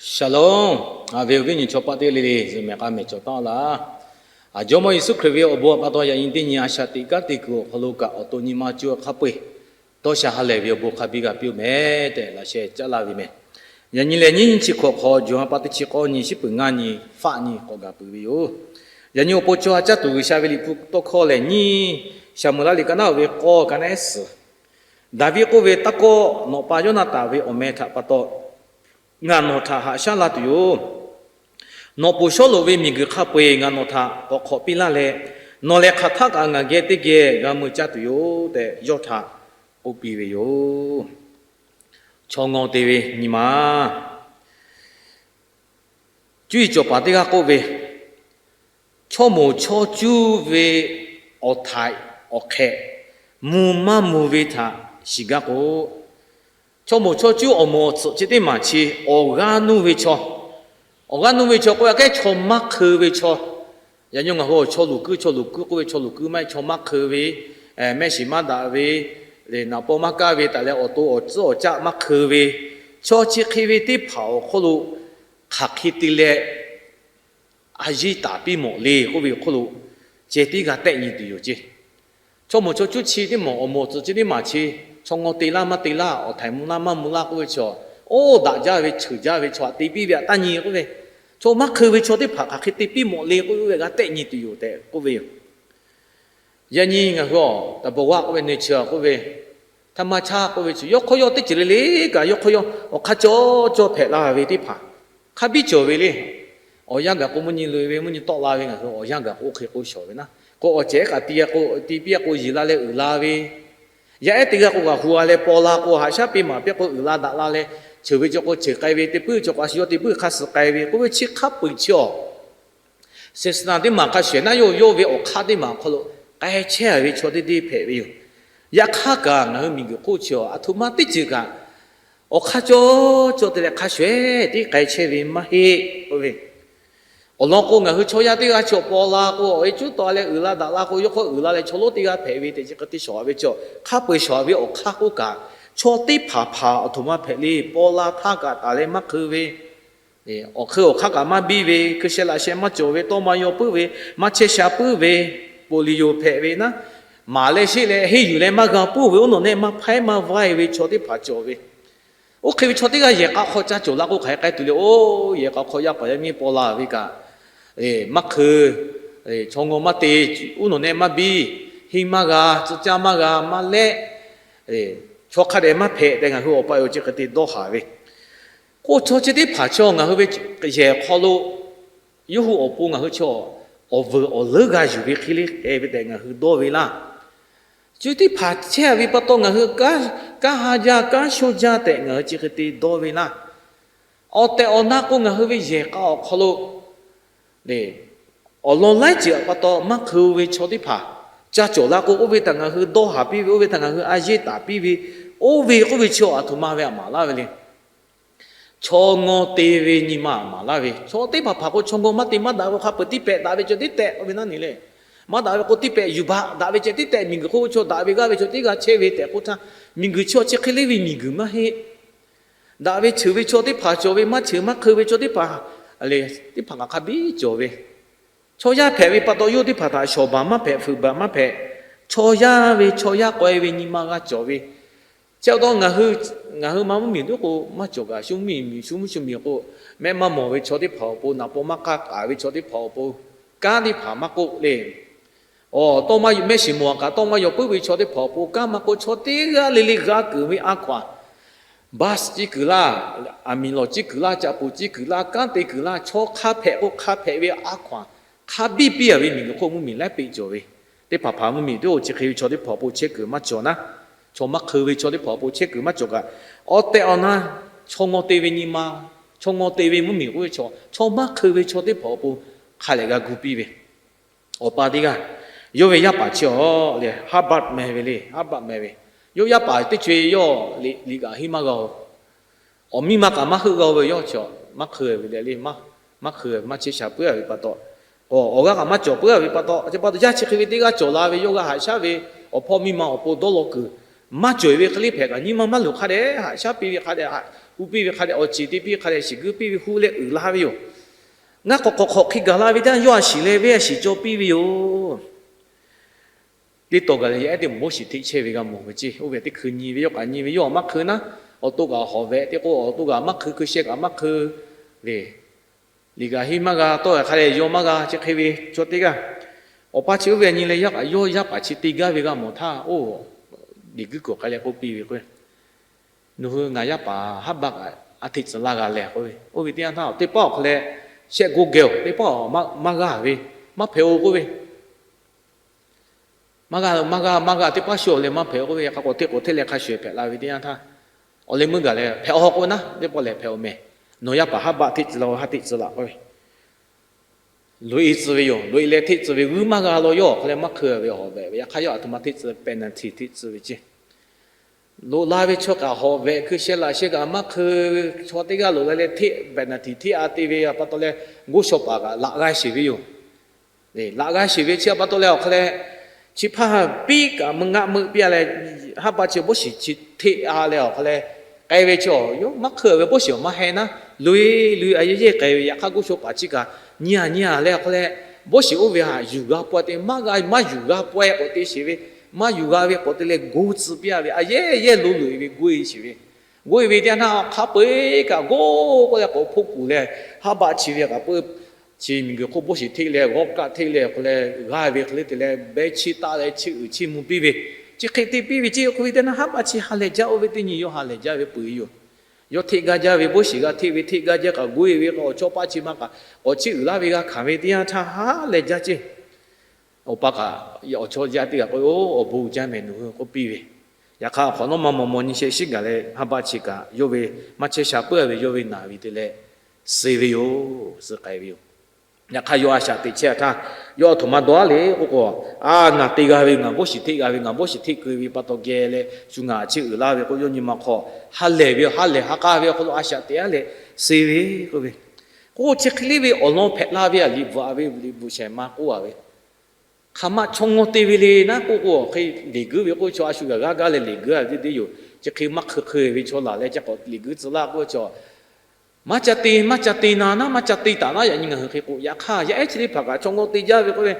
Shalom. Awˬ viˉ awˬ nyi chaw paˆ teˇ g'aˇ le le, zuhꞈ mehˬ k'a mehˬ cawˬ taˉ laˇ. Aˬ, Jawˇmawˇ Yeˍsuˆ Hkriꞈ ve awˬ bon awˬ pa taw yaꞈ nyi teˇ nyi a shaꞈ teꞈ kaˉ te kuiˬ awˬ hk'aw lo kaꞈ awˬ to nyi ma cuˇ hk'a peu-eˬ dawˇ sha ha lehˬ ve awˬ bon hk'a biˇ g'a piˇ-oˆ mehˍ tehꞈ laꞈ sheh caˉ laˇ ve mehˍ. Yaꞈ nyi lehˬ nyiˇ nyi chi hk'awꞈ hk'aw, Jawˇmawˇ pa teˇ chi k'awˇ nyi shiˉ peuˬ ngaˇ nyi faˆ nyi k'awꞈ gaˬ peuˬ ve yoˬ. Yaꞈ nyi awˬ pon chaw ha caˇ tuˬ G'uiˬsha ve liꞈ hpu tawˇ hkawˇ lehˬ, nyiˇ Saˍmo-eˍlaˆ liꞈ ka naˉ oˇ ve k'awˇ ka naˉ ehˉ suhˍ, Daˍviˆ k'oˆ ve, Taˇ kawˆ, nawˬ pa Yawˇnaˍtanˍ ve awˬ meh htaꞈ pa taw ngaˬ nawˬ htaꞈ haꞈ shaˉ la tuˬ yoˬ. Nawˬ ponˬ Sawˉluꞈ ve miˬguiˬ hk'a peu-eˬ ngaˬ nawˬ htaꞈ k'awꞈ hk'awꞈ piˇ laˇ leh, nawˬ lehˬ hk'aˬ htaˆ kaꞈ ngaˬ geh teˇ geh g'a mui caˇ tuˬ yoˬ tehꞈ yawˇ htaꞈ k'oˆ piˇ ve yoˬ. Chaw ngaw te ve nyi ma. Cuˇ yiˍ cawˬ paˍ teˇ g'aˇ k'oˆ ve, chaw moˍ chaw cuˇ ve awˬ htaiꞈ awˬ hk'ehꞈ mvuh maˇ mvuh ve htaꞈ shiˍ gaˇ k'o, chaw moˍ chaw cuˇ awˬ moˍ awˬ tsuhꞈ chi teˇ maˬ chi awˬ g'aˇ nuˇ ve chaw, awˬ g'aˇ nuˇ ve chaw k'oˆ ve aꞈ kehˉ chaw maˇ hk'eu ve chaw. Yaꞈ nyi ngaˬ hui awˬ chaw luˬ kuiˉ, chaw luˬ kuiˉ k'oˆ ve chaw luˬ kuiˉ maˇ heˆ, chaw maˇ hk'eu ve, mehˆ shiˍ maˇ daꞈ ve, naˍ paw maˇ kaˇ ve htaꞈ leh awˬ to awˬ tcuhˉ awˬ caˆ maˇ hk'eu ve, chaw chi hk'e ve teˇ hpaˍ awˬ hk'oˆ lo hk'aˬ hk'e te leh a yiˇ taˍ piˇ mawˬ le k'oˆ ve awˬ hk'oˆ lo ceh tiˉ g'a tehˆ nyi tuˬ yoˬ ceˇ. Chaw moˍ chaw cuˇ chi teˇ maˬ awˬ moˍ awˬ tsuhꞈ chi teˇ maˬ chi chaw ngaw te laˇ maˇ te laˇ, awˬ htaiꞈ mvuh laˇ maˇ mvuh laˇ k'oˆ ve chaw, oˇ daꞈ jaˇ ve cheuˬ jaˇ ve chaw htaꞈ te piˇ ve aꞈ taˇ nyi k'oˆ ve, chaw maˇ hk'eu ve chaw teˇ hpaˍ hk'aˬ hk'e te piˇ mawˬ le k'oˆ ve g'a tehˆ nyi tuˬ yoˬ tehꞈ k'oˆ ve yoˬ. Yaꞈ nyi ngaˬ hui awˬ taˍ bvuhꞈ g'aˇ k'oˆ ve, nature k'oˆ ve, htaˇ maˇ chaˇ k'oˆ ve chi yawˇ hk'aw yawˇ teˇ ceuˬ le le kaꞈ yawˇ hk'aw yawˇ awˬ hk'aˇ cawˇ cawˇ hpehꞈ la ve teˇ hpaˍ hk'a biˇ cawˬ ve le. Awˬ yanˇ gaˬ k'o mvuhˇ nyi loꞈ e ve, mvuhˇ nyi tawˆ la ve, ngaˬ hui awˬ yanˇ gaˬ k'o oˇ hk'e k'o shawˍ ve naˉ. K'o awˬ cehˬ kaꞈ ti piˇ a k'o, ti piˇ a k'o yeˬ la leh uiˍ la ve, yaˇ ehˉ teˇ g'aˇ k'o g'a hu a leh paw la k'o, haꞈ shaˉ piˇ maˍ piˇ k'o uiˍ la daꞈ la leh, cheuˬ ve chaw k'o cheuˬ k'ai ve, teˇ puiˉ chaw k'o a shu yawˇ teˇ puiˉ hk'a suh k'ai ve k'oˆ ve chi hk'a peu-eˬ chi awˬ ศาสนา teˇ maˬ hk'a shehˍ naˉ yawˇ yawˇ ve awˬ hk'aˇ teˇ maˬ awˬ hk'aw lo k'ai chehˇ ve chaw teˇ deˇ hpehꞈ ve yoˬ. Yaꞈ hk'aˇ kaꞈ ngaˬ hui miˬguiˬ hk'oˆ chi a htoꞈ ma teˇ ceuˬ kaꞈ awˬ hk'aˇ cawˇ cawˇ te leh hk'a shehˍ tiˉ k'ai chehˇ ve maˇ heˆ k'oˆ ve, awˬ lawn k'o, ngaˬ hui chaw yaˇ teˇ g'aˇ chi awˬ paw la k'o, awˬ e cuˉ taw leh uiˍ la daꞈ la k'o, yawˇ hk'aw uiˍ la leh chaw lonˉ teˇ g'aˇ hpehꞈ ve tehꞈ chi hk'e te shawˍ ve chaw, hk'a peu-eˬ shawˍ ve awˬ hk'aˇ k'oˆ kaꞈ, chaw teˇ hpaˍ hpaˍ awˬ htoꞈ ma hpehꞈ le, paw la htaˇ kaꞈ taˍ leh maˇ hk'eu ve, awˬ hk'eu awˬ hk'aˇ kaꞈ maˇ biˇ ve, hkui sheh laꞈ sheh maˇ cawˬ ve, tawˇ ma yaw puiˉ ve, maˇ chehˇ sha puiˉ ve, polio hpehꞈ ve naˉ, maˍ leh sheˆ leh henˇ yuˬ leh maˇ g'a puiˉ ve, oˉ nawˬ nehˆ maˇ hpaiˉ maˇ vaiˇ ve chaw teˇ hpaˍ cawˬ ve. Oˇ hk'e ve chaw teˇ g'aˇ yehˬ k'a hk'aw ca cawˬ la k'o, hk'aˬ hk'e k'ai tuˬ le. Oˇ, yehˬ k'a hk'aw yaˇ paˍ yaˇ miˇ paw la ve kaꞈ, maˇ hk'eu, chaw ngaw maˇ te, oˉ nawˬ nehˆ maˇ biˇ, henˇ maˇ g'a, tcuh caˇ maˇ g'a, maˇ lehˆ, chaw hk'a dehꞈ maˇ hpehꞈ tehꞈ ngaˬ hui awˬ pa awˬ chi hk'e te dawˇ haˍ ve. K'o, chaw chi teˇ hpaˍ chaw ngaˬ hui ve yehˬ hk'aw lo yawˇ hui awˬ pon ngaˬ hui chaw awˬ vuiˬ awˬ leuˉ g'a yuˬ ve hk'e le hk'e ve tehꞈ ngaˬ hui dawˇ ve laˇ. Chi teˇ hpaˍ chehˇ ve pa taw ngaˬ hui kanˉ ha jaˇ kanˉ sho jaˇ tehꞈ ngaˬ hui chi hk'e te dawˇ ve laˇ. Awˬ tehˬ awˬ na k'o, ngaˬ hui ve yehˬ k'a awˬ hk'aw lo awˬ lawn laiˉ ceuˬ pa taw maˇ hk'eu ve chaw teˇ hpaˍ ca cawˬ la k'o, oˇ ve htaꞈ ngaˬ hui dawˇ haˍ piˇ ve, oˇ ve htaꞈ ngaˬ hui a yeˇ taˍ piˇ ve, oˇ ve k'oˆ ve chi a htoꞈ ma ve aꞈ maˍ laˇ ve le. Chaw ngaw te ve nyi ma aꞈ maˍ laˇ ve, chaw teˇ hpaˍ hpaˍ k'o chaw ngaw maˇ te maˇ daꞈ ve hk'a peu-eˬ tiˇ pehꞈ daꞈ ve ceh tiˉ tehꞈ k'oˆ ve naˉ ne le. Maˇ daꞈ ve k'o tiˇ pehꞈ yuˬ baˬ daꞈ ve ceh tiˉ tehꞈ, miˬguiˬ hk'oˆ chaw daꞈ ve g'aˇ ve chaw teˇ g'aˇ chehˇ ve tehꞈ k'oˆ htaˇ, miˬguiˬ chaw chi hk'e le ve miˬguiˬ maˇ heˆ. Daꞈ ve cheuˬ ve chaw teˇ hpaˍ cawˬ ve, maˇ cheuˬ maˇ hk'eu ve chaw teˇ hpaˍ, teˇ hpaˍ ngaˬ hk'a biˇ cawˬ ve. Chaw yaˇ hpehꞈ ve pa taw yawˇ teˇ hpaˍ htaꞈ shawˍ baˬ maˇ hpehꞈ, fuiˍ baˬ maˇ hpehꞈ. Chaw yaˇ ve chaw yaˇ k'aweh ve nyi ma g'a cawˬ ve. Chi pa taw ngaˬ hui, ngaˬ hui ma mvuhˇmiˬ tuˬ k'o maˇ cawˬ kaꞈ, shu mvuhˇmiˬ shu mvuhˇ shu miˬ k'o, mehˆ maˇ mawˬ ve chaw teˇ hpaˍ awˬ pon, naˍ paw maˇ k'aˇ k'aˍ ve chaw teˇ hpaˍ awˬ pon, kanˉ teˇ hpaˍ maˇ k'oˆ le. Awˬ tawˇ maˇ mehˆ shiˍ mawˬ kaꞈ tawˇ maˇ yaw puiˉ ve chaw teˇ hpaˍ awˬ pon kanˉ maˇ k'oˆ, chaw teˇ g'aˇ le le g'a keunˍ ve a hkaw-anˬ, bus ciˇ kuiˬ laˇ, aˬ miˍ lawˬ ciˇ kuiˬ laˇ, caꞈ poˍ ciˇ kuiˬ laˇ, kanˉ te kuiˬ laˇ, chaw hk'a hpehꞈ k'o hk'a hpehꞈ ve a hkaw-anˬ hk'a biˇ piˇ a ve miˬguiˬ hk'oˆ mvuhˇmiˬ laiˉ peꞈ cawˬ ve. Teˇ hpaˍ hpaˍ mvuhˇmiˬ teˇ o chi hk'e ve chaw teˇ hpaˍ awˬ pon chehˇ kuiˬ maˇ cawˬ naˉ, chaw maˇ hk'eu ve chaw teˇ hpaˍ awˬ pon chehˇ kuiˬ maˇ cawˬ kaꞈ, awˬ tehˬ awˬ na chaw ngaw te ve nyi ma, chaw ngaw te ve mvuhˇmiˬ k'oˆ ve chaw, chaw maˇ hk'eu ve chaw teˇ hpaˍ awˬ pon hk'a lehˬ g'a gu piˇ ve. Awˬ pa teˇ g'aˇ, yawˇ ve yaˇ paˍ chi awˬ le Herbert meh ve le, Herbert meh ve. Yawˇ yaˇ paˍ teˇ co-e yawˇ liꞈ kaꞈ henˇ maˇ g'a-o. Awˬ miˇ ma kaꞈ maˇ heuˆ g'a-o ve, yawˇ chi maˇ hk'eu ve le le, maˇ hk'eu maˇ chehˇ sha puiˉ a ve pa taw, awˬ g'aˇ kaꞈ maˇ cawˬ puiˉ a ve pa taw, chi pa taw yaˇ chi hk'e ve teˇ g'aˇ cawˬ la ve, yawˇ g'a haꞈ shaˉ ve, awˬ hpawˇ miˇ ma awˬ pon dawˇ law kuiˬ maˇ cawˬ ve hk'e le hpehꞈ kaꞈ nyi ma maˇ loˍ hk'a dehꞈ haꞈ shaˉ piˇ ve hk'a dehꞈ, haꞈ hu piˇ ve hk'a dehꞈ, awˬ ceˬ te piˇ hk'a dehꞈ, shiˍ guiˇ piˇ ve huˉ leh uiˍ la ve yoˬ. Ngaˇ k'awꞈ k'awꞈ hk'awꞈ hk'e gaˬ la ve teˇ yanˇ, yawˇ a shiˍ leh ve a shiˍ cawˬ piˇ ve yoˬ. Teˇ taw gaˬ leh yaˇ ehˉ teˇ moˍ boˇ shiˍ hteˆ chehˇ ve g'a mawˬ ve ceˇ. Oˇ ve teˇ hkui nyi ve, yawˇ kaꞈ nyi ve, yawˇ maˇ hkeu naˉ, awˬ to kaꞈ hawˍ vehꞈ te k'o, awˬ to kaꞈ maˇ hkeu, hkui sheh kaꞈ maˇ hkeu ve, liꞈ kaꞈ henˇ maˇ g'a, tawˇ hk'a leh yaw maˇ g'a, chi hk'e ve chaw teˇ g'aˇ. Awˬ pa chi oˇ ve nyi leh yaˇ kaꞈ yawˇ yaˇ paˍ chi te gaˇ ve g'a mawˬ htaˇ, oˇ liꞈ guiˇ kuˬ k'ai leh k'oˆ piˇ ve k'o, Nawˬ hui ngaˬ yaˇ paˍ haˉ baˆ kaꞈ a hteˆ tcuh laˇ g'a leh k'oˆ ve. Oˇ ve teˇ yanˇ htaˇ teˇ pawˆ awˬ hk'a leh shehˆ g'oˇ geh-oˬ, teˇ pawˆ maˇ g'aˇ ve, maˇ hpehꞈ-oˬ k'oˆ ve. Maˇ g'a, maˇ g'a, maˇ g'a, teˇ pawˆ shu awˬ leh maˇ hpehꞈ-oˬ k'oˆ ve. Yaꞈ hk'aˇ k'awꞈ hteˆ k'awꞈ hteˆ leh hk'a shuˍ hpehꞈ la ve teˇ yanˇ htaˇ, awˬ leh meuˇ gaˬ leh hpehꞈ-oˬ k'o naˉ, teˇ pawˆ lehˬ hpehꞈ-oˬ mehˍ. Nawˬ yaˇ paˍ haˉ baˆ hteˆ tcuh laˇ-oˬ, haˉ hteˆ tcuh laˇ k'oˆ ve. Loꞈ-e tcuh ve yoˬ. Loꞈ-e leh hteˆ tcuh ve, g'uiˇ maˇ g'a law, yawˇ awˬ hk'a leh maˇ hkeu ve, hawˍ vehꞈ ve. Yaꞈ hk'aˇ yawˇ aˬ htoꞈ ma hteˆ tcuh, penalty hteˆ tcuh ve ceˇ. Loꞈ la ve chaw kaꞈ hawˍ vehꞈ, hkui sheh laꞈ sheh kaꞈ maˇ hkeu ve chaw teˇ g'aˇ loꞈ la leh hteˆ, penalty hteˆ a te ve pa taw leh, g'oˇ shaw paˍ kaꞈ laꞈ g'a sheˍ ve yoˬ. Laꞈ g'a sheˍ ve chi pa taw leh awˬ hk'a leh, chi hpaˇ piˇ kaꞈ meuꞈ ngaˆ meuꞈ piˇ a leh, haˉ baˆ chi boˇ shiˍ chi hteˆ a leh awˬ hk'a leh, k'ai ve chi awˬ yawˇ maˇ hkeu ve, boˇ shiˍ awˬ maˇ heh naˉ, loꞈ-e loꞈ-e a yehˇ yehˇ k'ai ve. Yaꞈ hk'aˇ g'oˇ shaw paˍ chi kaꞈ nyi a nyi a leh awˬ hk'a leh, boˇ shiˍ oˇ ve htaꞈ yuˬ g'a pawehˇ te maˇ g'a, maˇ yuˬ g'a pawehˇ k'awꞈ te sheˍ ve, maˇ yuˬ g'a ve k'awꞈ te leh go tcuh piˇ a ve, a yehˇ yehˇ lo loꞈ-e ve go-e sheˍ ve. Go-e ve teˇ yanˇ htaˇ hk'a peu-eˬ kaꞈ g'oˇ k'oˆ leh k'awꞈ hpoˆ kuˬ leh, haˉ baˆ chi ve kaꞈ peu chi miˬguiˬ hk'oˆ boˇ shiˍ hteˆ leh, g'awˇ kaˆ hteˆ leh awˬ hk'a leh g'a ve hk'e le te leh, beh chiˇ taˆ leh chiˇ uiˍ chiˇ mvuh piˇ ve, chi hk'e te piˇ ve ceˇ. Oˇ hk'e ve teˇ yanˇ haˉ baˆ chi ha lehˬ jaˇ, oˇ ve teˇ nyi yawˇ ha lehˬ jaˇ ve peu-eˬ yoˬ. Yawˇ hteˆ gaˇ jaˇ ve, boˇ shiˍ g'a hteˆ ve hteˆ gaˇ jaˇ kaꞈ, go-e ve awˬ chawˇ paˆ chi ma kaꞈ k'awꞈ chiˇ uiˍ laˇ ve g'a hkanˍ ve teˇ yanˇ htaˇ ha lehˬ jaˇ ceˇ. Awˬ pa kaꞈ awˬ chawˇ yaˇ teˇ g'aˇ k'oˆ ve, Oˇ, awˬ bon uiˍ jaˇ mehˍ nawˬ hui k'oˆ piˇ ve. Yaꞈ hk'aˇ awˬ hk'awꞈ nawˉ maˇ maw maw nyi sheh shiˉ gaˬ leh, haˉ baˆ chi kaꞈ yawˇ ve maˇ chehˇ sha puiˉ ve, yawˇ ve naˬ ve te leh suh ve yoˬ. Suh k'ai ve yoˬ. Yaꞈ hk'aˇ yawˇ a shaꞈ teꞈ chehˇ htaˇ, yawˇ aˬ htoꞈ ma dawˇ a le k'oˆ k'o, A, ngaˬ te g'a ve, ngaˬ boˇ shiˍ hteˆ g'a ve, ngaˬ boˇ shiˍ hteˆ keu ve pa taw geh leh shu ngaˬ chiˇ uiˍ laˇ ve k'o, yawˇ nyi ma hk'aw ha lehˬ ve, ha lehˬ ha k'a ve awˬ hk'aw lo a shaꞈ teꞈ a leh suh ve k'oˆ ve. K'o chi hk'e le ve awˬ lawn hpehꞈ la ve a, liꞈ bvuhꞈ a ve, liꞈ bvuhꞈ shehˍ ma k'oˆ a ve, hk'aˬ ma chaw ngawˇ te ve le naˉ k'oˆ k'o, hk'e liꞈ guiˇ ve k'oˆ ve chaw a shu gaˬ g'aˇ gaˇ leh liꞈ guiˇ a ve teˇ yoˬ. Chi hk'e maˇ hk'eu hk'eu ve chaw laˬ leh ca k'awꞈ liꞈ guiˇ tcuh laˇ k'oˆ ve chaw, maˇ ca te, maˇ ca te na naˉ, maˇ ca te taˍ naˉ, yaꞈ nyi ngaˬ hui hk'e k'o, yaꞈ hk'aˇ yaˇ ehˉ chi teˇ hpaˍ kaꞈ chaw ngawˇ te jaˇ ve k'oˆ ve,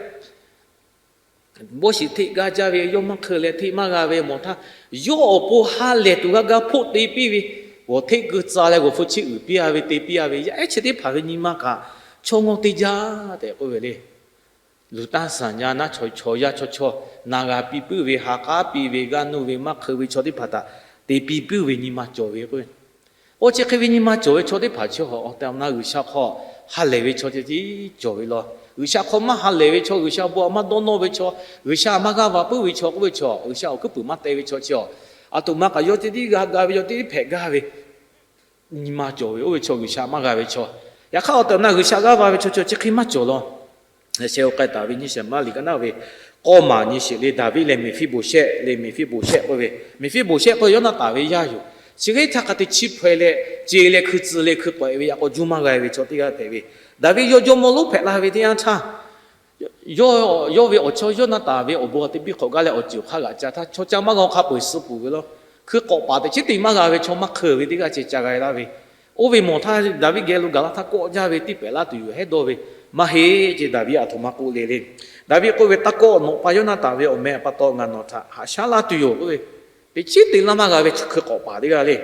boˇ shiˍ hteˆ gaˇ jaˇ ve, yawˇ maˇ hk'eu leh hteˆ maˇ g'a ve mawˬ htaˇ, yawˇ awˬ pon ha lehˬ tuˬ g'a ga hpoˆ te piˇ ve, g'awˬ hteˆ keu tcuh leh g'awˬ hpu chiˇ uiˍ piˇ a ve, te piˇ a ve, yaˇ ehˉ chi teˇ hpaˍ ve nyi ma kaꞈ chaw ngawˇ te jaˇ tehꞈ k'oˆ ve le. Luˬ taˇ shaˍ yaˇ naˉ, chaw yaˇ chaw chaw na g'a piˇ puiˉ ve, ha k'aˉ piˇ ve, g'aˇ nuˇ ve, maˇ hk'eu ve chaw teˇ hpaˍ htaꞈ te piˇ puiˉ ve nyi ma cawˬ ve k'o, oˇ chi hk'e ve nyi ma cawˬ ve chaw teˇ hpaˍ chi awˬ tehˬ awˬ na G'uiˬsha hk'aw ha lehˬ ve chaw ceh tiˉ cawˬ ve law. G'uiˬsha hk'aw maˇ ha lehˬ ve chaw, G'uiˬsha bon maˇ dawˇ nawˇ ve chaw, G'uiˬsha maˇ g'aˇ va puiˉ ve chaw k'oˆ ve chaw, G'uiˬsha awˬ hkuiˉ puiˍ maˇ te ve chaw chi awˬ, aˬ htoꞈ ma kaꞈ yawˇ ceh tiˉ g'a ga ve, yawˇ ceh tiˉ hpehꞈ gaˇ ve nyi ma cawˬ ve, oˇ ve chaw G'uiˬsha maˇ g'a ve chaw. Yaꞈ hk'aˇ awˬ tehˬ awˬ na G'uiˬsha g'aˇ va ve chaw chaw chi hk'e maˇ cawˬ law. Sheh-oˬ k'ai taˍ ve nyi shehˍ ma liꞈ ka naˉ ve, k'awˇ maˍ nyi sheˍ le, Daˍviˆ leh Meˍfiˆboˍshehˆ le, Meˍfiˆboˍshehˆ k'oˆ ve, Meˍfiˆboˍshehˆ k'oˆ ve Yawˇnaˍtanˍ ve yaˇ yoˬ. Chi hk'e htaˇ hk'a te chiˇ hpaweh leh, ce leh hkui tcuh leh hkui k'awꞈ-e ve yaꞈ k'aw juˇ maˇ g'a ve chaw teˇ g'aˇ hpehꞈ ve. Daˍviˆ yawˇ jawˇmawˇ lonˉ hpehꞈ la ve teˇ yanˇ htaˇ, yawˇ, yawˇ ve awˬ chawˇ Yawˇnaˍtanˍ ve awˬ bon a te biˇ hk'awꞈ gaˇ leh awˬ ceuˬ hk'a g'aꞈ ca htaˇ, chaw ca maˇ g'a hk'a peu-eˬ suh peuˬ ve law. Hkui k'awꞈ paˍ teꞈ chiˉ te maˇ g'a ve chaw maˇ hk'eu ve teˇ g'aˇ ceh ca g'a-e laˇ ve. Oˇ ve mawˬ htaˇ Daˍviˆ geh lo gaˬ la htaˇ kawˆ jaˇ ve teˇ pehˍ laˇ tuˬ yoˬ hehˉ dawˇ ve, maˇ heˆ ce Daˍviˆ aˬ htoꞈ ma k'oˆ le le. Daˍviˆ k'oˆ ve, Taˇ kawˆ, nawˬ pa Yawˇnaˍtanˍ ve awˬ meh pa taw ngaˬ nawˬ htaꞈ haꞈ shaˉ laˇ tuˬ yoˬ k'oˆ ve, teꞈ chiˉ te laˇ maˇ g'a ve hkui k'awꞈ paˍ teˇ g'aˇ le.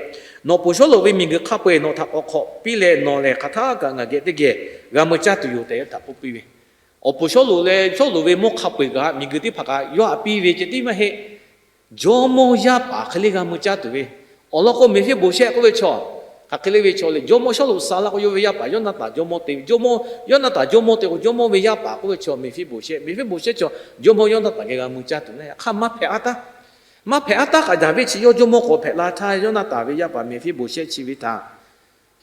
Nawˬ puˍ Sawˉluꞈ ve miˬguiˬ hk'a peu-eˬ nawˬ htaꞈ k'awꞈ hk'awꞈ piˇ leh nawˬ lehˬ hk'aˬ htaˇ kaꞈ ngaˬ geh teˇ geh g'a mui caˇ tuˬ yoˬ tehꞈ htaꞈ k'oˆ piˇ ve. Awˬ puˍ Sawˉluꞈ leh Sawˉluꞈ ve mawˇ hk'a peu-eˬ kaꞈ miˬguiˬ teˇ hpaˍ kaꞈ yawˇ htaꞈ piˇ ve ceh tiˉ maˇ heˆ. Jawˇmawˇ yaˇ paˍ hk'e le g'a mui caˇ tuˬ ve, awˬ lawn k'o Meˍfiˆboˍshehˆ k'oˆ ve chaw, hk'aˬ hk'e le ve chaw le, jawˇmawˇ Sawˉluꞈ sa la k'o yawˇ ve yaˇ paˍ Yawˇnaˍtanˍ jawˇmawˇ te ve, jawˇmawˇ Yawˇnaˍtanˍ jawˇmawˇ te k'o jawˇmawˇ ve yaˇ paˍ k'oˆ ve chaw Meˍfiˆboˍshehˆ, Meˍfiˆboˍshehˆ chaw jawˇmawˇ Yawˇnaˍtanˍ geh g'a mui caˇ tuˬ na. Yaꞈ hk'aˇ maˇ hpehꞈ a taˇ, maˇ hpehꞈ a taˇ kaꞈ Daˍviˆ chi yawˇ jawˇmawˇ k'awꞈ hpehꞈ la htaˇ, Yawˇnaˍtanˍ ve yaˇ paˍ Meˍfiˆboˍshehˆ chi ve htaꞈ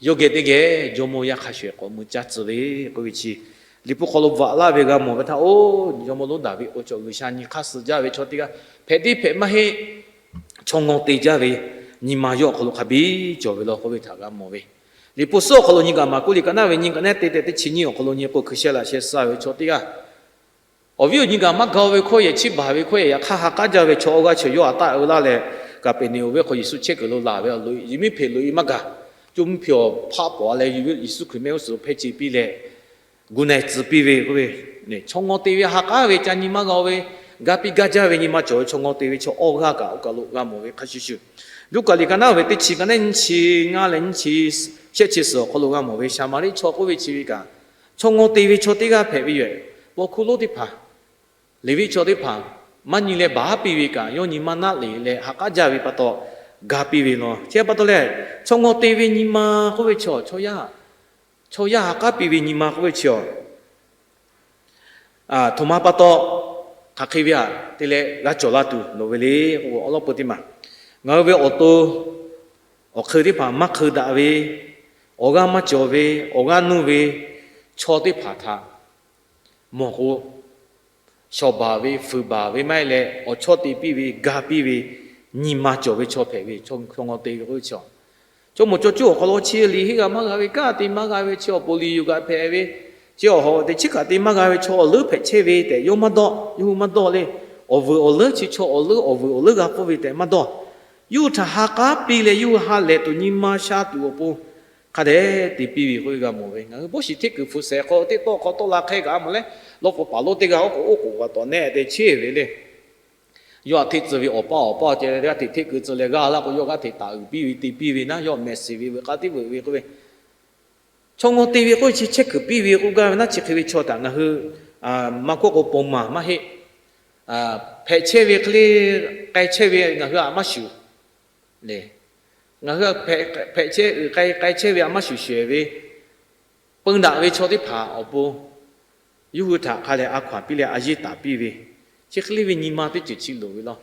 yawˇ geh teˇ geh jawˇmawˇ yaˇ hk'a shuˍ ehˍ k'awꞈ mui caˇ tcuh ve k'oˆ ve chi, Liꞈ hpu hk'aw lo bvuhꞈ laˇ ve g'a mawˬ ve htaˇ, oˇ jawˇmawˇ lonˉ Daˍviˆ k'o chaw G'uiˬsha nyi hk'aˇ suh jaˇ ve chaw teˇ g'aˇ hpehꞈ teˇ hpehꞈ maˇ heˆ. Chaw ngawˇ te jaˇ ve nyi ma yawˇ awˬ hk'aw lo hk'a biˇ cawˬ ve law k'oˆ ve htaꞈ g'a mawˬ ve. Liꞈ hpu suhˉ awˬ hk'aw lo nyi kaꞈ Maˍkuˆ liꞈ ka naˉ ve nyi kaꞈ naˉ te tehꞈ teˇ chi nyiˇ awˬ hk'aw lo nyi k'o, hkui sheh laꞈ sheh suh ve chaw teˇ g'aˇ awˬ viˉ awˬ nyi kaꞈ maˇ ga ve hkawˇ yehˬ, chiˇ baˬ ve hkawˇ yehˬ, yaꞈ hk'aˇ ha k'aˉ jaˇ ve chaw awˬ g'aˇ chi yawˇ htaꞈ taˆ-e laˇ leh, Kaˍpeˍneˍonˍ venˇ hk'aw Yeˍsuˆ chehˇ kuiˬ lo laˬ ve, Yeˍsuˆ mvuhˇ hpehꞈ loꞈ-e maˇ gaˬ. Coˇ mvuhˇ hpehꞈ awˬ hpaˆ pawˍ a leh Yeˍsuˆ Hkriꞈ mehˆ g'uˇ suhˍ lo hpehˇ ce piˇ leh, gu na-e tcuh piˇ ve k'oˆ ve, chaw ngaw te ve ha k'aˉ ve ca nyi maˇ g'a-o ve, ga piˇ gaˇ jaˇ ve nyi ma cawˬ ve chaw ngaw te ve chaw awˇ g'aˇ kaꞈ oˇ kaˬ lo g'a mawˬ ve hk'a shuˍ shuˍ, Luˉkaꞈ liꞈ ka naˉ ve teˇ chi ka neˉ nyiˇ chi ngaˇ leh nyiˇ chi shehˆ chi suhˍ awˬ hk'aw lo g'a mawˬ ve Saˍmaˍriˆ chaw k'oˆ ve chi ve kaꞈ, chaw ngaw te ve chaw teˇ g'aˇ hpehꞈ ve yoˬ. Paw hkuˇ lonˉ teˇ hpaˍ, Leˍviˆ chaw teˇ hpaˍ maˇ nyi leh baˬ haˉ piˇ ve kaꞈ, yawˇ nyi ma naˆ leˬ leh ha k'aˉ jaˇ ve pa taw ga piˇ ve law. Chi pa taw leh, chaw ngaw te ve nyi ma k'oˆ ve chi, chaw yaˇ ha k'aˉ piˇ ve nyi ma k'oˆ ve chi, aˬ htoꞈ ma pa taw hk'aˬ hk'e ve aꞈ te leh g'a cawˬ la tuˬ loˍ ve le k'o, awˬ lawn peu teˇ maˬ, ngaˬ hui ve awˬ to awˬ hk'eun teˇ hpaˍ maˇ hk'eun daꞈ ve, awˬ g'aˇ maˇ cawˬ ve, awˬ g'aˇ nuˇ ve chaw teˇ hpaˍ htaꞈ mawˬ k'o, shawˍ baˬ ve, fuiˍ baˬ ve maˇ heˆ leh, awˬ chawˇ te piˇ ve, ga piˇ ve nyi ma cawˬ ve chaw hpehꞈ ve, chaw ngaw te ve k'oˆ ve chi, chaw mawˬ chaw cuˇ awˬ hk'aw lo chi liꞈ henˇ g'a maˇ g'a ve, kanˉ te maˇ g'a ve, chi awˬ pon liꞈ yuˬ kaꞈ hpehꞈ ve, chi awˬ hawꞈ teꞈ chiˉ kaꞈ te maˇ g'a ve chaw awˬ leuˉ hpehꞈ chehˇ ve tehꞈ yawˇ maˇ dawˇ, yawˇ hui maˇ dawˇ le. Awˬ vuiˬ awˬ leuˉ chi chaw awˬ leuˉ awˬ vuiˬ awˬ leuˉ g'a pfuhˇ ve tehꞈ maˇ dawˇ. Yawˇ hui htaꞈ ha k'aˉ piˇ leh yawˇ hui ha lehˬ tuˬ nyi ma sha tuˬ awˬ pon hk'a dehꞈ te piˇ ve k'oˆ ve g'a mawˬ ve. Ngaˬ hui bon shiˍ hteˇ kuiˬ hpu shehˍ hk'aw teˇ tawˆ hk'aw tawˆ la hk'e kaꞈ a mawˬ leh, lawˇ k'oˍ paˍ lonˉ teˇ g'aˇ oˉ k'oˍ oˉ k'oˍ kaꞈ tawˍ nehˆ te chehˇ ve le. Yawˇ htaꞈ hteˇ tcuh ve awˬ paˇ awˬ paˇ ceh g'aˇ hteꞈ hteˇ kuiˬ tcuh leh g'a laˇ k'o, yawˇ g'aˇ hteꞈ taˍ uiˍ piˇ ve te piˇ ve naˉ, yawˇ mehˍ shiˍ ve veuꞈ k'aˇ tiˉ veuꞈ ve k'oˆ ve, chaw ngaw te ve k'oˆ ve chi chehˇ kuiˬ piˇ ve k'oˆ gaˇ ve naˉ, chi hk'e ve chaw htaꞈ ngaˬ hui maˇ kawˆ k'o pon maˬ maˇ heˆ. Hpehꞈ chehˇ ve hk'e le, k'ai chehˇ ve ngaˬ hui aꞈ maˇ shuˍ le. Ngaˬ hui hpehꞈ chehˇ uiˍ k'ai k'ai chehˇ ve aꞈ maˇ shuˍ shehˍ ve, peun daꞈ ve chaw teˇ hpaˍ awˬ pon yawˇ hui htaꞈ hk'a lehˬ a hkaw anˬ piˇ leh a yeˇ taˍ piˇ ve, chi hk'e le ve nyi ma teˇ ceuˬ chi loˍ ve law.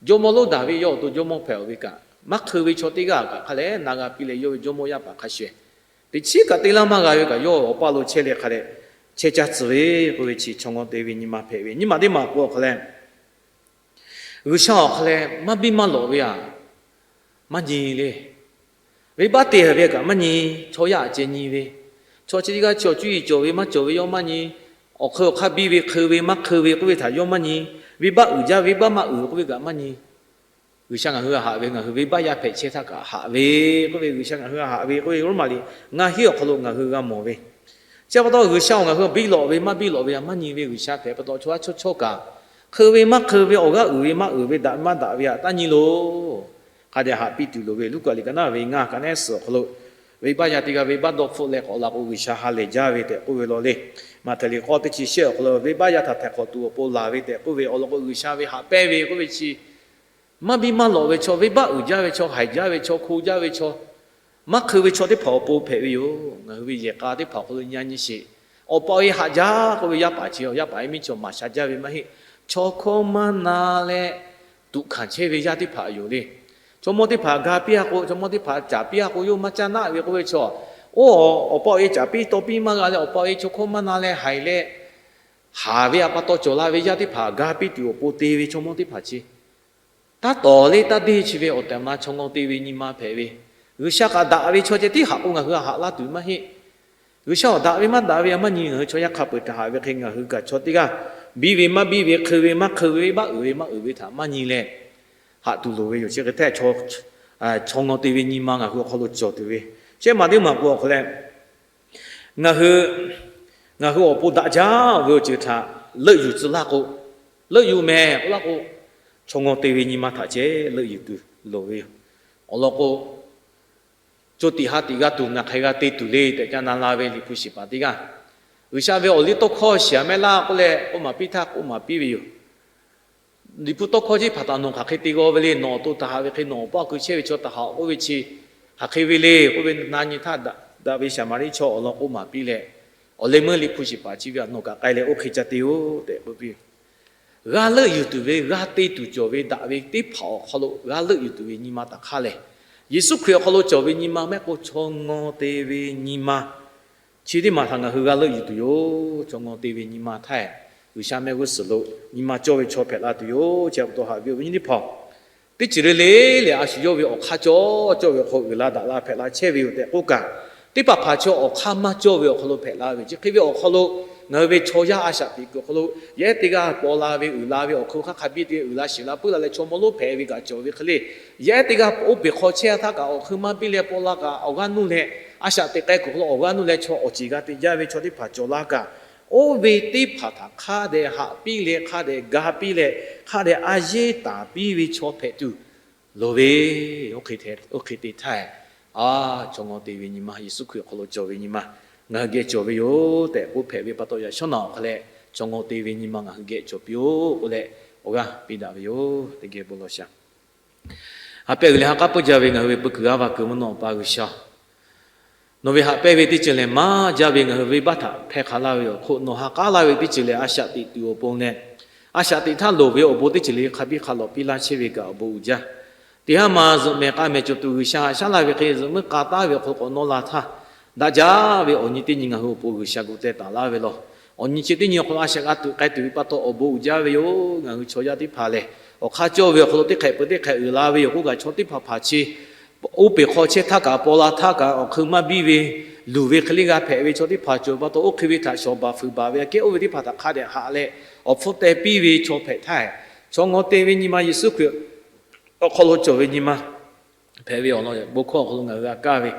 Jawˇmawˇ lonˉ Daˍviˆ yawˇ awˬ to jawˇmawˇ hpehꞈ-oˬ ve kaꞈ, maˇ hk'eun ve chaw teˇ g'aˇ kaꞈ hk'a lehˬ na g'a piˇ leh yawˇ ve jawˇmawˇ yaˇ paˍ hk'a shuˍ, teꞈ chiˉ kaꞈ te laˇ maˇ g'a ve kaꞈ yawˇ awˬ paˇ lo chehˇ leh hk'a lehˬ chehˇ caˇ tcuh ve k'oˆ ve chi chaw ngaw te ve nyi ma hpehꞈ ve. Nyiˇ maˬ teˇ maˬ k'o awˬ hk'a lehˬ, G'uiˬsha awˬ hk'a lehˬ maˇ biˇ maˇ lawꞈ ve aꞈ maˇ nyi le. Venˇbaˆ te ve kaꞈ maˇ nyi, chaw yaˇ aꞈ ceh nyi ve, chaw chi teˇ g'aˇ chi awˬ cuˇ yiˍ cawˬ ve maˇ cawˬ ve yawˇ maˇ nyi, awˬ hk'eun awˬ hk'aˇ biˇ ve hk'eun ve maˇ hk'eun ve k'oˆ ve htaꞈ yawˇ maˇ nyi, venˇbaˆ uiˍ jaˇ venˇbaˆ maˇ uiˍ k'oˆ ve kaꞈ maˇ nyi. G'uiˬsha ngaˬ hui haꞈ ve, ngaˬ hui venˇbaˆ yaˇ hpehꞈ chehˇ htaˇ kaꞈ haꞈ ve k'oˆ ve, G'uiˬsha ngaˬ hui haꞈ ve k'oˆ ve Roˉmaꞈ liꞈ ngaˇ hinˉ awˬ hk'aw lo ngaˬ hui g'a mawˬ ve. Chi pa taw G'uiˬsha ngaˬ hui biˇ lawꞈ ve maˇ biˇ lawꞈ ve aꞈ maˇ nyi ve, G'uiˬsha hpehꞈ pa taw chaw haˉ chawˇ chawˇ kaꞈ, hk'eun ve maˇ hk'eun ve, awˬ g'aˇ uiˍ ve maˇ uiˍ ve, daꞈ ve maˇ daꞈ ve aꞈ taˇ nyi loˬ. Hk'a dehꞈ haꞈ piˇ tuˬ loˍ ve. Luˉkaꞈ liꞈ ka naˉ ve ngaˇ ka naˉ suhˍ awˬ hk'aw lo, venˇbaˆ yaˇ teˇ g'aˇ venˇbaˆ dawˇ hpfuhˆ leh k'awꞈ la k'o G'uiˬsha ha lehˬ jaˇ ve tehꞈ k'oˆ ve law le. Maꞈhtehˍ liꞈ k'awˇ teˇ chi shehˆ awˬ hk'aw lo venˇbaˆ yaˇ htaꞈ htaiˍ hk'awꞈ tuˬ awˬ pon laˬ ve tehꞈ k'oˆ ve awˬ lawn k'o, G'uiˬsha ve haꞈ pehnˇ ve k'oˆ ve chi maˇ biˇ maˇ lawꞈ ve chaw, venˇbaˆ uiˍ jaˇ ve chaw, haiˬ jaˇ ve chaw, hko jaˇ ve chaw, maˇ hk'eun ve chaw teˇ hpaˍ awˬ pon hpehꞈ ve yoˬ. Ngaˬ hui ve yehˬ k'a teˇ hpaˍ awˬ hk'aw lo nyi a nyi sheˍ. Awˬ pa awˬ e haꞈ jaˇ k'oˆ ve yaˇ paˍ chi, yaˇ paˍ yaˇ miˇ chaw maˍ sha jaˇ ve maˇ heˆ. Chaw hkawˇ maˇ na leh tuꞈ hkanˍ chehˇ ve yaˇ teˇ hpaˍ yoˬ le. Chaw mawˇ teˇ hpaˍ ga piˇ a k'o, chaw mawˇ teˇ hpaˍ caˍ piˇ a k'o, yawˇ maˇ caˇ naˆ ve k'oˆ ve chaw, oˇ awˬ pa awˬ e caˍ piˇ taw piˇ maˇ g'a leh, awˬ pa awˬ e chaw hkawˇ maˇ na leh haiˬ leh, haˍ ve aꞈ pa taw cawˬ la ve yaˇ teˇ hpaˍ ga piˇ tuˬ awˬ pon te ve chaw mawˇ teˇ hpaˍ chi, taˇ tawˍ le taˇ deˇ chi ve awˬ tehˬ awˬ na chaw ngaw te ve nyi ma hpehꞈ ve. G'uiˬsha kaꞈ daꞈ ve chaw ceh tiˉ haꞈ k'o ngaˬ hui haꞈ laˇ tuˬ maˇ heˆ. G'uiˬsha awˬ daꞈ ve maˇ daꞈ ve aꞈ maˇ nyi, ngaˬ hui chaw yaˇ hk'a peu-eˬ htaꞈ haꞈ ve hk'e ngaˬ hui kaꞈ chaw teˇ g'aˇ biˇ ve maˇ biˇ ve, hk'eun ve maˇ hk'eun ve, venˇbaˆ uiˍ ve maˇ uiˍ ve htaꞈ maˇ nyi leh haꞈ tuˬ loˍ ve yoˬ. Chi hk'e htaˇ chaw ngaw te ve nyi ma ngaˬ hui awˬ hk'aw lo cawˬ tuˬ ve. Shehˆ maˬ teˇ maˬ k'o awˬ hk'aw leh, ngaˬ hui, ngaˬ hui awˬ pon daꞈ jaˇ ve awˬ ceuˬ htaꞈ leuˆ yuˬ tcuh laˇ k'o, leuˆ yuˬ mehˍ k'oˆ laˇ k'o, chaw ngaw te ve nyi ma htaꞈ ceh leuˆ yuˬ tuˬ loˍ ve yoˬ. Awˬ lawn k'o, co tiꞈ ha tiꞈ g'a tuˬ ngaˬ hk'aˬ hk'e g'a te tuˬ le tehꞈ ca na la ve Liꞈ hpu shiˍ paˍ teˇ g'aˇ, G'uiˬsha ve awˬ liˇ tawˇ hkawˇ shiˍ a mehˆ laˇ k'oˆ leh k'oˆ maˍ piˇ htaˇ k'oˆ maˍ piˇ ve yoˬ. Liꞈ hpu tawˇ hkawˇ chi hpaˍ htaꞈ nawˬ hk'aˬ hk'e te g'aw ve le, nawˬ awˬ to htaꞈ haꞈ ve hk'e nawˬ awˬ paˇ keu chehˇ ve chaw htaꞈ haꞈ k'oˆ ve chi hk'aˬ hk'e ve le k'oˆ ve na nyi htaˇ, daꞈ ve Saˍmaˍriˆ chaw awˬ lawn k'oˆ maˍ piˇ leh, awˬ leh meuˇ Liꞈ hpu shiˍ paˍ chi ve aꞈ nawˬ kaꞈ k'ai leh oˇ hk'e ca te-oˬ tehꞈ k'oˆ piˇ ve. G'a leuˆ yuˬ tuˬ ve, g'a te tuˬ cawˬ ve daꞈ ve teˇ hpaˍ awˬ hk'aw lo g'a leuˆ yuˬ tuˬ ve nyi ma taꞈ hk'aˇ lehˬ, Yeˍsuˆ Hkriꞈ awˬ hk'aw lo cawˬ ve nyi ma mehˆ k'o chaw ngaw te ve nyi ma chi teˇ maˬ htaꞈ ngaˬ hui g'a leuˆ yuˬ tuˬ yoˬ. Chaw ngaw te ve nyi ma htaˇ, G'uiˬsha mehˆ g'uˇ suhˍ lo nyi ma cawˇ ve chaw hpehꞈ la tuˬ yoˬ. Chi pa taw haꞈ ve awˬ viˉ nyi teˇ hpaˍ, teˇ ceuˬ le le lehˬ a shu yawˇ ve awˬ hk'aˇ cawˇ cawˇ ve awˬ hk'aw uiˍ la daꞈ la hpehꞈ la chehˇ ve yoˬ tehꞈ k'oˆ kaꞈ, teˇ hpaˍ hpaˍ chaw awˬ hk'aˇ maˇ cawˇ ve awˬ hk'aw lo hpehꞈ la ve yoˬ. Chi hk'e ve awˬ hk'aw lo Ngaˬ hui ve chaw yaˇ a shaꞈ teꞈ kuiˬ awˬ hk'aw lo, yehˉ teˇ g'aˇ paw la ve uiˍ la ve awˬ hk'aw lo hk'aˇ hk'a biˇ te uiˍ la shiˍ la puiˉ la leh chaw mawˇ lonˉ hpehꞈ ve kaꞈ cawˬ ve hk'e le. Yehˉ teˇ g'aˇ oˇ peˬ hk'aw chehˇ htaˇ kaꞈ awˬ hk'eun maˇ biˇ leh paw la kaꞈ awˬ g'aˇ nuˇ leh, a shaꞈ teꞈ k'ai kuiˬ awˬ g'aˇ nuˇ leh chaw awˬ ceˬ g'a te jaˇ ve chaw teˇ hpaˍ cawˬ la kaꞈ, oˇ ve teˇ hpaˍ htaꞈ hk'a dehꞈ haꞈ piˇ leh hk'a dehꞈ ga piˇ leh hk'a dehꞈ a yeˇ taˍ piˇ ve chaw hpehꞈ tuˬ loˍ ve, oˇ hk'e te htaˇ, a, chaw ngaw te ve nyi ma, Yeˍsuˆ Hkriꞈ awˬ hk'aw lo cawˬ ve nyi ma ngaˬ hui geh cawˬ ve yoˬ tehꞈ k'oˆ hpehꞈ ve pa taw, yaꞈ shawˉ naꞈ awˬ hk'a leh chaw ngaw te ve nyi ma ngaˬ hui geh cawˬ piˇ-oˆ k'oˆ leh awˬ g'aˇ piˇ daꞈ ve yoˬ. Teˇ geh bon lawˬ shaˍ. Ha pehˇ uiˍ leh ha k'aˉ peuˇ jaˇ ve ngaˬ hui ve peu kuiˬ g'aˇ va kuiˬ mvuhˇ naw awˬ pa G'uiˬsha, nawˬ ve haꞈ pehˇ ve teˇ ceuˬ lehˬ maˇ jaˇ ve ngaˬ hui venˇbaˆ htaꞈ hpehˇ hk'a laˇ ve awˬ hk'oˆ, nawˬ ha k'aˉ laˇ ve teˇ ceuˬ lehˬ a shaꞈ teꞈ tuˬ awˬ pon leh, a shaꞈ teꞈ htaˇ loˍ ve awˬ bon teˇ ceuˬ le hk'a biˇ hk'a lawꞈ piˇ laˇ chehˇ ve kaꞈ awˬ bon uiˍ jaˇ. Teˇ haˉ ma zuhꞈ mehˍ k'a mehˍ cawˬ tuˬ G'uiˬsha haꞈ shaˉ laˇ ve hk'e zuhꞈ muiˉ k'a taˉ ve awˬ hk'aw lo k'awꞈ nawˇ la htaˇ, daꞈ jaˇ ve awˬ nyi teˇ nyi ngaˬ hui awˬ pon G'uiˬsha gu teh taˍ laˇ ve lawˬ. Awˬ nyi chi teˇ nyi awˬ hk'aw lo a shaꞈ g'a tuˬ k'ai tuˬ ve pa taw awˬ bon uiˍ jaˇ ve yoˬ. Ngaˬ hui chaw yaˇ teˇ hpaˍ lehˬ, awˬ hk'aˇ cawˇ ve awˬ hk'aw lo teˇ hk'ehꞈ peuˬ teˇ hk'ehꞈ uiˍ la ve yoˬ k'oˆ kaꞈ, chaw teˇ hpaˍ hpaˍ chi oˇ peˬ hk'aw chehˇ htaˇ kaꞈ paw la htaˇ kaꞈ awˬ hk'eun maˇ biˇ ve, luˬ ve hk'e le g'a hpehꞈ ve chaw teˇ hpaˍ cawˬ ve pa taw, oˇ hk'e ve htaꞈ shawˍ baˬ fuiˍ baˬ ve aꞈ kehˉ oˇ ve teˇ hpaˍ htaꞈ hk'a dehꞈ haꞈ leh awˬ hpfuhˇ teh piˇ ve chaw hpehꞈ htaˇ, chaw ngaw te ve nyi ma Yeˍsuˆ Hkriꞈ awˬ hk'aw lo cawˬ ve nyi ma hpehꞈ ve awˬ lawn bon hkawˇ awˬ hk'aw lo ngaˬ hui g'a kaˇ ve,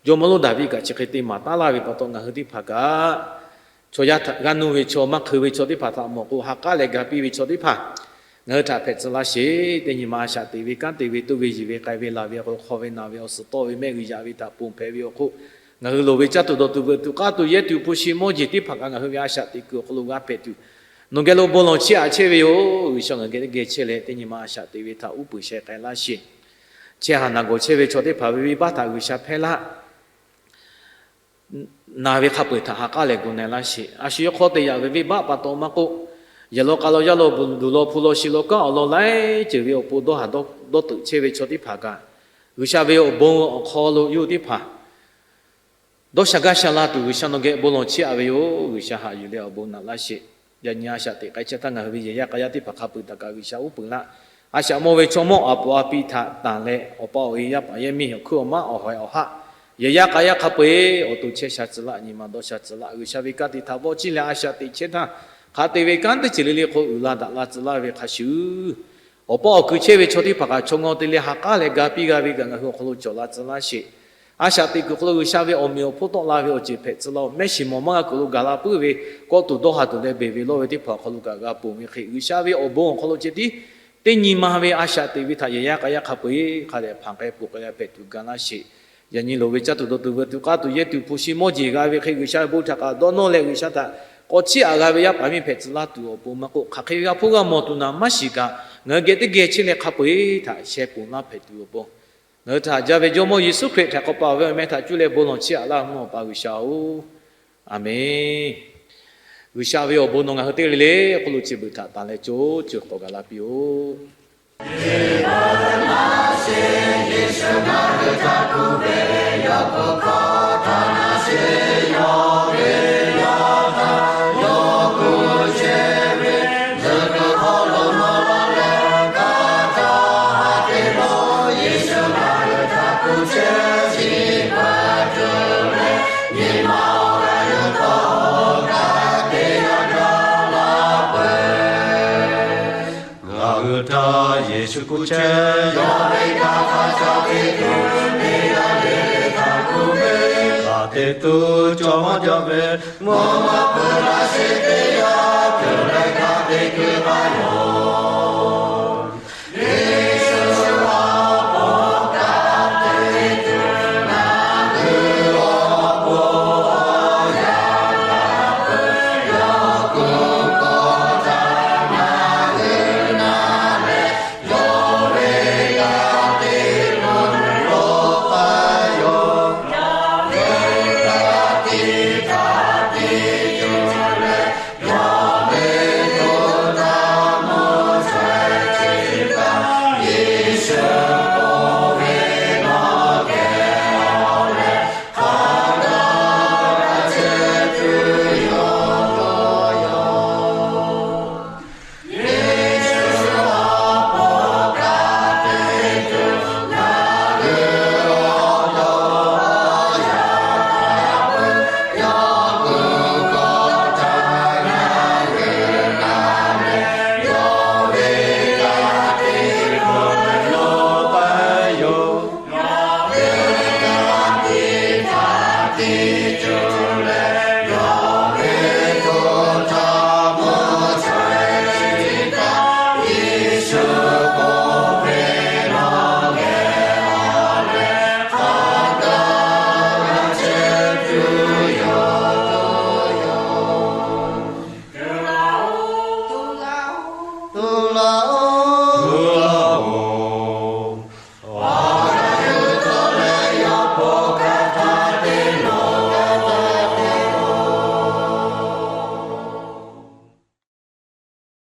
jawˇmawˇ lonˉ Daˍviˆ kaꞈ chi hk'e te maˍ taˉ laˇ ve pa taw, ngaˬ hui teˇ hpaˍ kaꞈ chaw yaˇ htaꞈ g'aˇ nuˇ ve chaw, maˇ hk'eun ve chaw teˇ hpaˍ htaꞈ mawˬ k'o, ha k'aˉ leh ga piˇ ve chaw teˇ hpaˍ ngaˬ hui htaꞈ hpehꞈ tcuh laˇ sheˍ. Teˇ nyi ma a shaꞈ teꞈ ve, kanˉ te ve, toˇ ve, yiˬ ve, k'ai ve, laˬ ve awˬ hk'aw lo hk'aw ve naˬ ve awˬ suhˍ tawˆ ve mehˆ g'uiˬ yaꞈ ve htaꞈ ponˬ hpehꞈ ve awˬ hk'oˆ, ngaˬ hui loˍ ve caˇ tuˬ dawˬ tuˬ veuꞈ tuˬ k'aˇ tuˬ yehˇ tuˬ hpu shi mawˇ jeˬ teˇ hpaˍ kaꞈ ngaˬ hui ve a shaꞈ teꞈ kuiˬ awˬ hk'aw lo g'a hpehꞈ tuˬ, nawˬ geh lo bon lawˬ chiˇ aꞈ chehˇ ve yoˬ. G'uiˬsha ngaˬ geh teˇ geh chehˇ leh, teˇ nyi ma a shaꞈ teꞈ ve htaꞈ uˉ peunˍ sheh k'ai laˇ sheˍ. Chehˇ haˍ naˬ gawˬ chehˇ ve chaw teˇ hpaˍ ve venˇbaˆ htaꞈ G'uiˬsha hpehˇ laˇ. Naˬ ve hk'a peu-eˬ htaꞈ ha k'aˉ leh gu na laˇ sheˍ. A shu yawˇ hk'aw te yaꞈ ve venˇbaˆ pa taw maˇ k'oˆ, yehˬ law k'a law yaˇ law duˬ law hpu law shi law kanˉ awˬ lawn laiˉ ceuˬ ve awˬ pon dawˇ haˍ dawˇ teuꞈ chehˇ ve chaw teˇ hpaˍ kaꞈ, G'uiˬsha ve awˬ bon awˬ hk'aw lo yawˇ hui teˇ hpaˍ dawˇ sha gaˇ sha la tuˬ G'uiˬsha nawˬ geh bon lawˬ chiˇ aꞈ ve yoˬ. G'uiˬsha haꞈ yuˬ leh awˬ bon naꞈ laˇ sheˍ. Yaꞈ nyi a shaꞈ teꞈ k'ai chehˇ htaˇ ngaˬ hui ve yehˬ yaˇ k'a yaˇ teˇ hpaˍ hk'a peu-eˬ htaꞈ kaꞈ G'uiˬsha uˉ peunˍ laˇ. A shaꞈ mawˇ ve chaw mawˇ a puˍ a pi htaꞈ tanˬ leh, awˬ pa awˬ e, yaˇ paˍ yaˇ miˇ, awˬ hkuiˉ awˬ maˉ, awˬ hawehˍ awˬ haˆ, yehˬ yaˇ k'a yaˇ hk'a peu-eˬ awˬ to chehˇ sha tcuh laˇ, nyi ma dawˇ sha tcuh laˇ. G'uiˬsha ve ka tiꞈ htaꞈ vawˆ chiˇ leh a shaꞈ teꞈ chehˇ htaˇ, hk'a te ve kanˉ teˇ ceuˬ le le hk'aw uiˍ la daꞈ la tcuh laˇ ve hk'a shuˍ, awˬ pa awˬ kuiˬ chehˇ ve chaw teˇ hpaˍ kaꞈ chaw ngaw te leh ha k'aˉ leh ga piˇ g'a ve kaꞈ ngaˬ hui awˬ hk'aw lo cawˬ la tcuh laˇ sheˍ. A shaꞈ teꞈ kuiˬ hk'aw lo G'uiˬsha ve awˬ meꞈ awˬ hponˇ tawˆ la ve awˬ ceuˬ hpehꞈ tcuh laˇ-oˬ. Mehˆ shiˍ mawˬ maˇ g'a kuiˬ lo gaˬ la puiˉ ve, kawˆ tuˬ dawˇ haˍ tuˬ leh beˬ ve lawˇ ve teˇ hpaˍ awˬ hk'aw lo kaꞈ g'a ponˬ ve hk'e, G'uiˬsha ve awˬ bon awˬ hk'aw lo ceh tiˉ teˇ nyi ma ve a shaꞈ teꞈ ve htaꞈ yehˬ yaˇ k'a yaˇ hk'a peu-eˬ hk'a dehꞈ hpanˍ k'ai ponˬ k'ai leh hpehꞈ tuˬ ga laˇ sheˍ. Yaꞈ nyi loˍ ve caˇ tuˬ dawˬ tuˬ veuꞈ tuˬ k'aˇ tuˬ yehˇ tuˬ hpu shi mawˇ jeˬ g'a ve hk'e, G'uiˬsha ve bon htaꞈ kaꞈ dawˇ nawˇ leh G'uiˬsha htaꞈ k'awꞈ chiˇ aꞈ g'a ve yaˇ paˍ miˇ hpehꞈ tcuh laˇ tuˬ awˬ pon maˇ k'oˆ, hk'aˬ hk'e g'a hpuˇ g'a mawˬ tuˬ naˍ maˇ shiˍ kaꞈ, ngaˬ hui geh teˇ geh chehˇ leh hk'a peu-eˬ htaꞈ sheh ponˬ laˇ hpehꞈ tuˬ awˬ pon, ngaˬ hui htaꞈ jaˇ ve Jawˇmawˇ Yeˍsuˆ Hkriꞈ htaꞈ k'awꞈ pa ve awˬ meh htaꞈ cuˇ leh bon lawˬ chiˇ aꞈ laˇ mvuhˇ awˬ pa G'uiˬsha-oˬ, Aˍmenˇ. G'uiˬsha ve awˬ bon nawˬ ngaˬ hui teˇ g'aˇ le le hk'oˆ lo chi beuꞈ htaꞈ tanˬ leh co ceuˬ k'awꞈ gaˬ la piˇ-oˆ. Ngaˬ hui htaꞈ Yeˍsuˆ kuˬ chehˇ, yawˇ ve kanˇ paˆ ca te tuˬ, teˇ g'aˇ le le htaꞈ kuˬ ve, hk'aˬ te tuˬ cawˬ maˇ jaˇ ve, mvuhˇ maˇ peuˬ laˇ sheˍ teˇ yanˇ, ceuˬ leh hk'a te keu k'ai yoˬ.